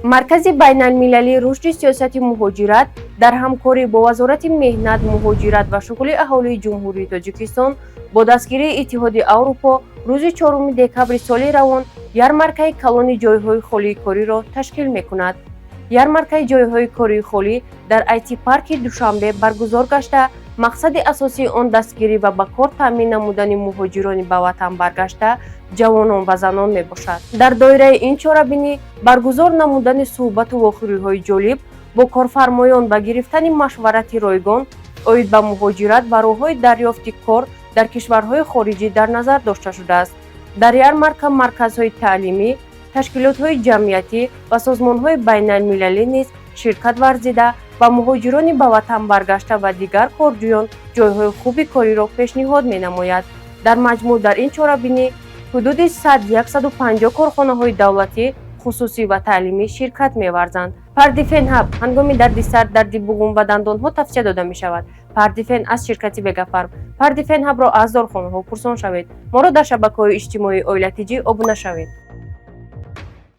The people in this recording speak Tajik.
Маркази байналмилалии рушди сиёсати муҳоҷират дар ҳамкорӣ бо Вазорати меҳнат, муҳоҷират ва шуғли аҳолии Ҷумҳурии Тоҷикистон бо дастгирии Иттиҳоди Аврупо рӯзи 4 декабри соли равон ярмаркаи калони ҷойҳои холии кориро ташкил мекунад. Ярмаркаи ҷойҳои кории холӣ дар айти парки Душанбе баргузор гашта, мақсади асосии он дастгирӣ ва ба кор таъмин намудани муҳоҷирони ба ватан баргашта, ҷавонон ва занон мебошад. Дар доираи ин чорабинӣ баргузор намудани суҳбату вохӯриҳои ҷолиб бо корфармоён ва гирифтани машварати ройгон оид ба муҳоҷират ва роҳҳои дарёфти кор дар кишварҳои хориҷӣ дар назар дошта шудааст. Дар ярмарка марказҳои таълимӣ, ташкилотҳои ҷамъиятӣ ва созмонҳои байналмилалӣ низ ширкат варзида, ба муҳоҷирони ба ватан баргашта ва дигар корҷӯён ҷойҳои хуби кориро пешниҳод менамояд. Дар маҷмӯъ дар ин чорабинӣ ҳудуди 100-150 корхонаҳои давлатӣ, хусусӣ ва таълимӣ ширкат меварзанд. Пардифен Ҳаб ҳангоми дарди сар, дарди буғум ва дандонҳо тавсия дода мешавад. Пардифен аз ширкати Бегафарм. Пардифен Ҳабро аз дорухонаҳо пурсон шавед. Моро дар шабакаҳои иҷтимоии Оила ТЖ обуна шавед.